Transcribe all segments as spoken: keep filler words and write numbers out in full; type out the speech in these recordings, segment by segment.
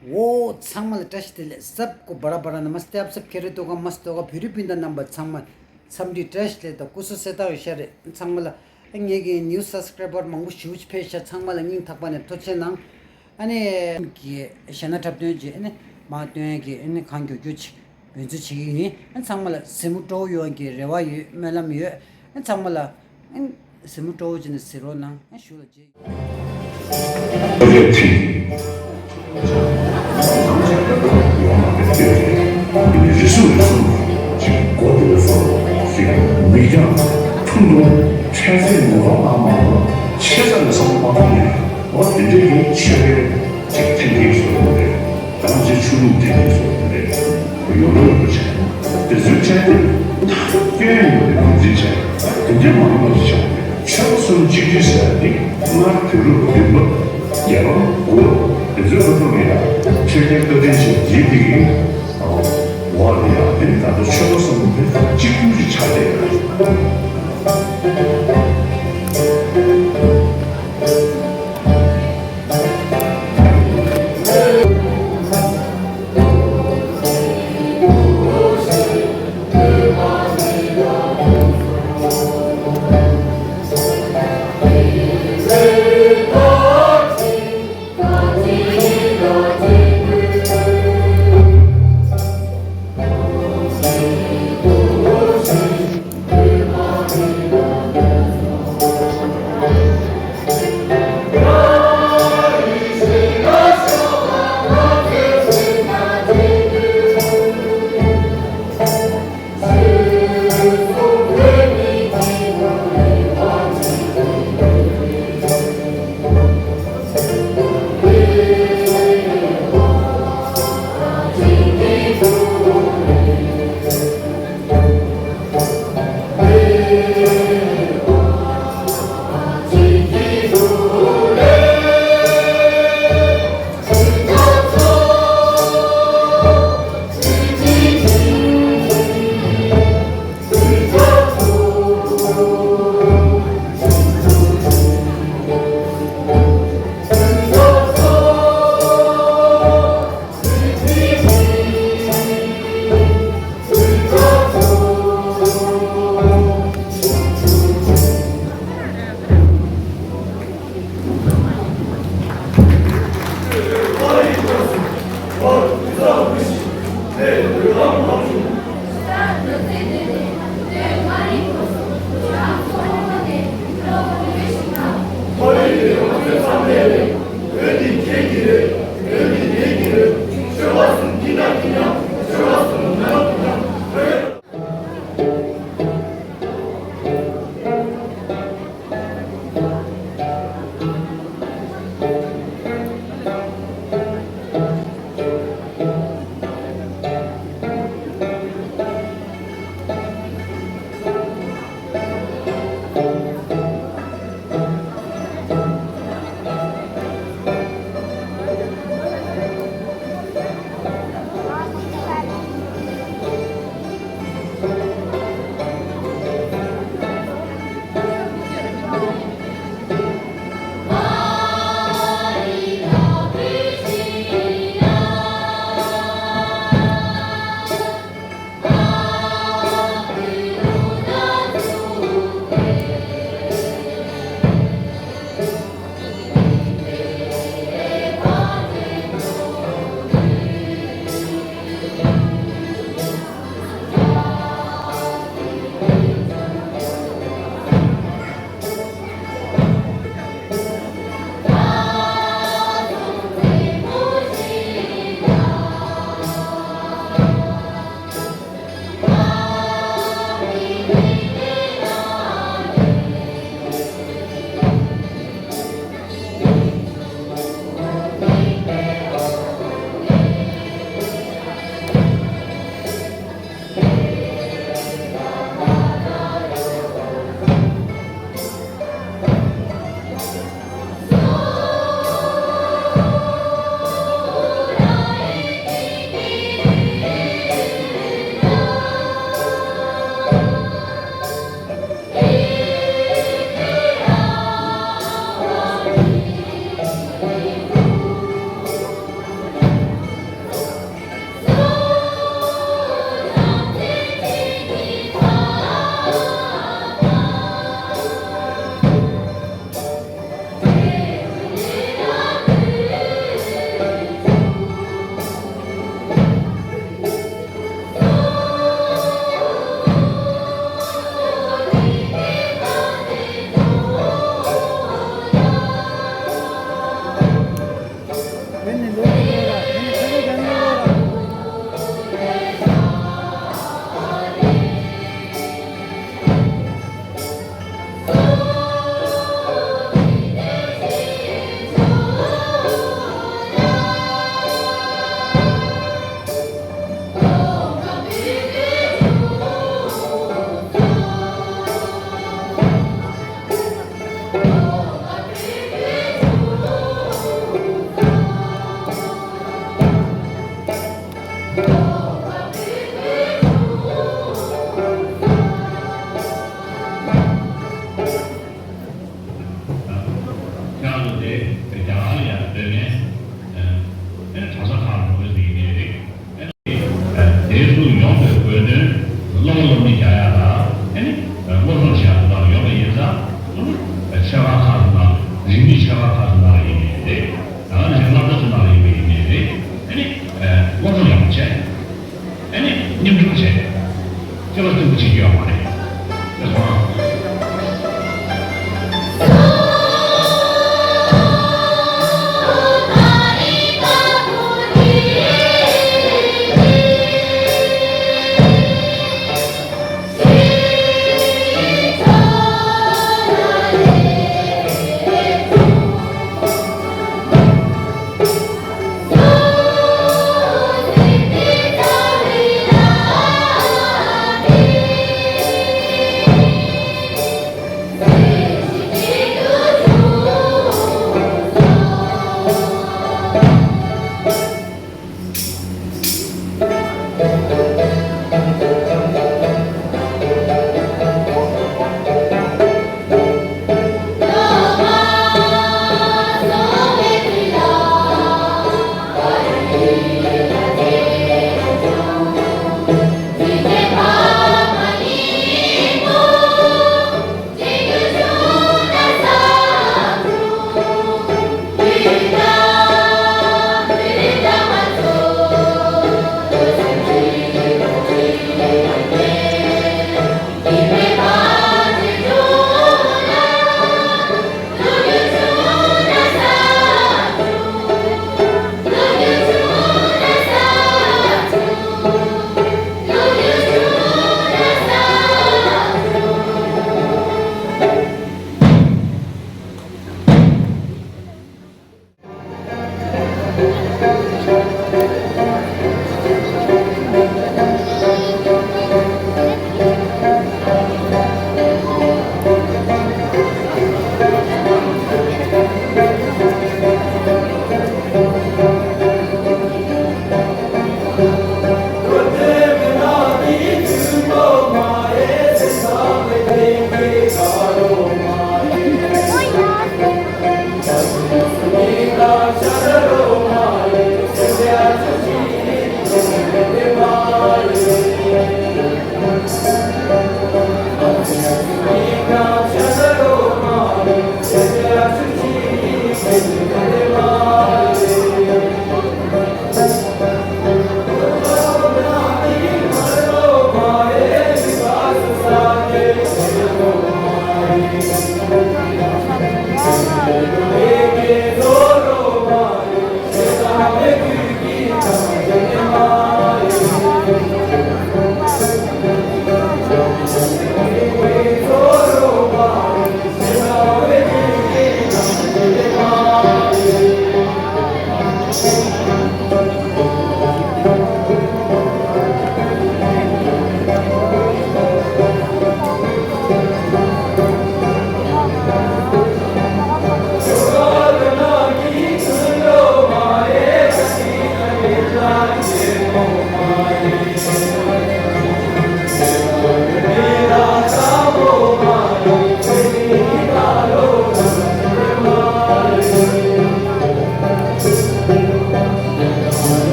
འོ། ཚང་མ་ལ་བཀྲ་ཤིས་བདེ་ལེགས། སབ་ཀོ་བ་ར་བ་ར་ན་མ་སྟེ། ཨབ་སབ་ཁེ་རེ་ཏོ་ག་མ་སྟོ་ག་བོད་རིགས་སྤུན་ཟླ་རྣམ་པ་ཚང་མ་འཚམས་འདྲི་བཀྲ་ཤིས་བདེ་ལེགས་དང་སྐུ་གཟུགས་གསལ་ཐག་ཡོད་ཤ་རེད། ཚང་མ་ལ་ཨ་ངེད་ཀྱི་ནིའུ་སབ་སི་ཀ་རའི་བར་མང་པོ་ཞེ་པོ་ཅིག་ཕེབས་ཤག། ཚང་མ་ལ་སྙིང་ཐག་པ་ནས་ཐུགས་རྗེ་ཆེ་གནང་། ཨ་ནི་གི་གཞས་སྣ་འཁྲབ་སྟོན་གྱི་ཨ་ནི་མ་སྟོན་གྱི་ཨ་ནི་གང་མགྱོགས་མགྱོགས་ཅིག་འབད་བརྩོན་བྱེད་ཀྱི་ཡིན། ཨ་ཚང་མ་ལ་གཟིགས་མོ་སྤྲོ་བོ་ཡོང་གི་རེ་བ་ཡོད། སྨོན་ལམ་ཡོད། ཨ་ཚང་མ་ལ་ཨ་གཟིགས་མོ་སྤྲོ་བོ་བྱས་ནས་གཟིགས་རོགས་གནང་། ཨ་ཞུ་ལ་རྗེས། རེ་ཟུང་རེ་ཟུང་ཅིག་གོ་བདེ་བའི་བཟོ་ཞིག་མིག་རྒྱང་ཐུང་ཐུང་འཕྲལ་སེལ་ངོ་གདོང་ཨ་མ་ལ་ཆེ་ས་ནས་བསམ་བློ་མ་གཏོང་ནས། འོ་དེ་འདྲ་ཡིན་ཆོས་པའི་ཅིག་ཐེངས་ཀྱི་བཟོ་རེད། རང་ཅིག་ཆོས་ལུགས་དེ་འདྲའི་བཟོ་རེད། ཡོང་རོགས་པ་བྱས། དེ་ཚོའི་ཆ་དེ་སྐྱོན་ཡོད་པའི་ངོས་འཛིན་བྱས། དེ་འདྲའི་མང་པོ་ཞིག་བྱུང་། ཆོལ་གསུམ་གཅིག་སྒྲིལ་ཟེར་བ་འདི་སྔར་བོད་རབས་བདུན་པ་རྒྱལ་བ་དགུ་པ་དེ་ཚོའི་སྐབས་ལ་ཡང་ཆོས་རྒྱལ་བསྟན་འཛིན་ཆེན་པོ་དེ་གི་འོག་ལ་ཡང་དེ་ད་ལྟ་ཆོལ་ཁ་གསུམ་དེ་གཅིག་གྱུར་གྱི་ཆ་དེ། ཁྱེད་རང་ཚོ་དེ་རྒྱ་གར་ལ་ཡང་སྡོད་མཁན་ཨ་ནི་གྲྭ་ས་ཁག་འགྲོ་གི་ཡིན་ནའི་རེད། ཨ་ནི་དེའི་ཐོག་ཡོང་བའི་དགོས་དོན་སློབ་མ་སློབ་མི་རྒྱག་ཡག་ལ་ཨ་ནི་སློབ་སྦྱོང་བྱེད་ཡག་ལ་ཡོང་བ་ཡིན་ཙང་ཆོས་ཁང་ཁག་ཚོ་ནང་རིག་གནས་ཆོས་ཁང་ཁག་ཚོ་ནང་ལ་ཡིན་ནའི་རེད། ད་ག་ནང་བཞིན་སློབ་གྲྭ་ཚོ་ནང་ལ་ཡིན་པ་ཡིན་ནའི་རེད། ཨ་ནི་སློབ་སྦྱོང་ཡག་པོ་བྱས། ཨ་ནི་མཉམ་ཞུགས་བྱས། སྐྱེ་བ་སྐྱེ་བོ་བྱེད་རྒྱུ་ཡོད་མ་རེད།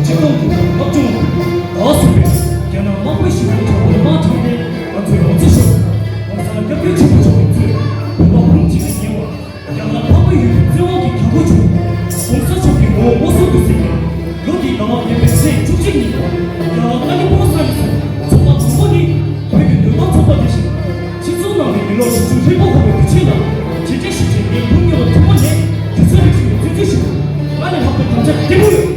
སྤྱི་བཏང་གི་བབ་ཅུང་། ད་སུ་པས་རྒྱ་ནག་དམག་དཔོན་ཞིག་གི་གྲོགས་པོ་དམག་དྲངས་ནས་ང་ཚོའི་རོགས་རྩིས་ཤོར། ༸གོང་ས་སྐྱབས་མགོན་ཆེན་པོ་མཆོག་གིས་གཙོས་བོད་པ་བུ་མོ་གཅིག་ལ་ཉེ་བར་རྒྱ་གར་འཕགས་པའི་ཡུལ་དུ་བཙན་དབང་གིས་གྱང་ཁོལ་བྱུང་། ༸གོང་ས་མཆོག་གིས་ངོ་བོ་སྔོན་སོང་དུ་གཟིགས་ནས། ལོ་འདིའི་ཟླ་བ་བརྒྱད་པའི་ཚེས་བཅུ་གཅིག་ཉིན་རྒྱ་གར་ཀ་ལི་ཕོ་ས་ཡི་སོ་ཚོགས་པ་དང་པོ་ནི་བོད་ཀྱི་མདོ་དམངས་ཚོགས་པ་དེ་བཞིན། སྤྱི་ཚོགས་ནང་གི་མི་ལོ་དྲུག་ཅུ་ལྷན་པོ་འཁོར་བའི་དུས་ཆེན་ལ་རྗེས་དྲན་ཞུ་ཆེད་ངས་བུ་ངེས་པ་ཐུན་མོང་ནས་དུས་ཚོད་རིག་གཞུང་ལ་བརྩོན་འགྲུས་ཞུ། སྔར་ལས་ལྷག་པའི་དམ་བཅའ་བརྟན་པོ་ཡོད།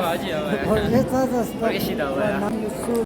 ཨ་ཅི་ཡ་བ་ཡ། བོར་ཞེ་ཙ་ཙ་སི་ད། བོར་ཞེ་ད་བ་ཡ། ནམ་གྱི་སུ།